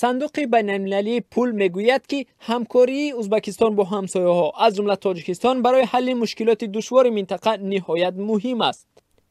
Сандуқи байналмилалии пул мегӯяд, ки ҳамкории Ӯзбекистон бо ҳамсояҳо, аз ҷумла Тоҷикистон, барои ҳалли мушкилоти душвори минтақа ниҳоят муҳим аст.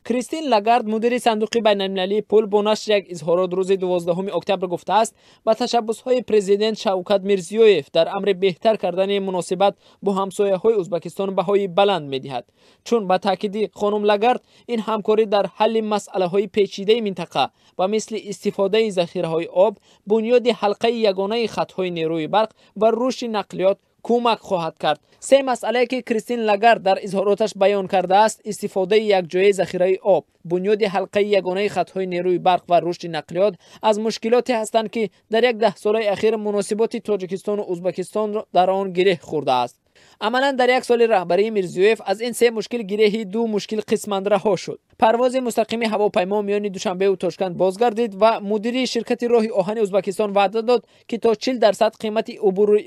Кристин Лагард, мудири Сандуқи байналмилалии пул, бо нашри як изҳорот рӯзи 12 октябр гуфтааст, ба ташаббусҳои президент Шавкат Мирзиёев дар амри беҳтар кардани муносибат бо ҳамсояҳои Ӯзбекистон баҳои баланд медиҳад. Чун ба таъкиди хонум Лагард, ин ҳамкорӣ дар ҳалли масъалаҳои печидаи минтақа ба мисли истифодаи захираҳои об, бунёди ҳалқаи ягонаи хатҳои нерӯи барқ ва рушди нақлиёт кӯмак хоҳад кард. Се масъалае, ки Кристин Лагард дар изҳороташ баён кардааст, истифодаи якҷояи захираи об, бунёди ҳалқаи ягонаи хатҳои нерӯи барқ ва рушди нақлиёт, аз мушкилоте ҳастанд, ки дар як даҳсолаи ахир муносиботи Тоҷикистону Ӯзбекистон дар он гиреҳ хӯрдааст. Амалан дар як соли раҳбарии Мирзиёев аз ин се мушкил гиреҳи ду мушкил қисман раҳо шуд. Парвози мустақими ҳавопаймо миёни Душанбеу Тошканд бозгардид ва мудири ширкати роҳи оҳани Ӯзбекистон ваъда дод, ки то 40% қимати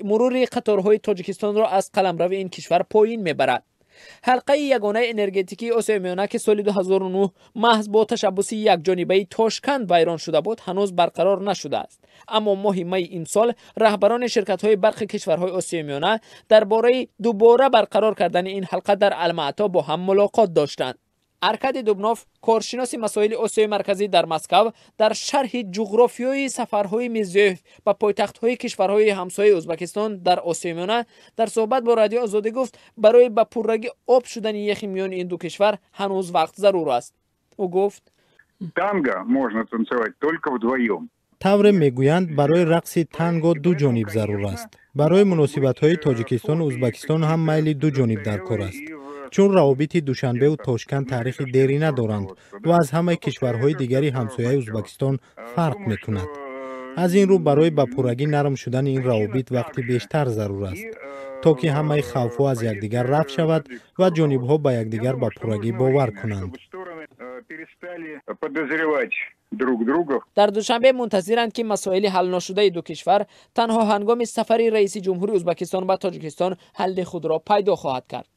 мурури қаторҳои Тоҷикистонро аз қаламрави ин кишвар поин мебарад. Ҳалқаи ягонаи энергетикии Осиёи Миёна, ки соли 2009 маҳз бо ташаббуси якҷонибаи Тошканд вайрон шуда буд, ҳанӯз барқарор нашудааст. Аммо моҳи майи имсол раҳбарони ширкатҳои барқи кишварҳои Осиёи Миёна дар бораи дубора барқарор кардани ин ҳалқа дар Алмаато бо ҳам мулоқот доштанд. Аркадий Дубнов, коршиноси масоили Осиёи Марказӣ дар Москав, дар шарҳи ҷуғрофиёи сафарҳои Мирзиёев ба пойтахтҳои кишварҳои ҳамсояи Ӯзбекистон дар Осиёи Миёна дар суҳбат бо Радиои Озодӣ гуфт, барои ба пуррагӣ об шудани яхи миёни ин ду кишвар ҳанӯз вақт зарур аст. Ӯ гуфт: Танго можно танцевать только вдвоем. Тавре мегӯянд, барои рақси танго ду ҷониб зарур аст. Барои муносибатҳои Тоҷикистону Ӯзбекистон ҳам майли ду ҷониб дар кор аст, чун равобити Душанбеу Тошканд таърихи дерина доранд ва аз ҳамаи кишварҳои дигари ҳамсояи Ӯзбекистон фарқ мекунад. Аз ин рӯ, барои ба пуррагӣ нарм шудани ин равобит вақти бештар зарур аст, то ки ҳамаи хавфҳо аз якдигар рафъ шавад ва ҷонибҳо ба якдигар ба пуррагӣ бовар кунанд. Подозревать друг друга. Дар Душанбе мунтазиранд, ки масоили ҳалношудаи ду кишвар танҳо ҳангоми сафари раиси ҷумҳури Ӯзбекистон ба Тоҷикистон ҳалли худро пайдо хоҳад кард.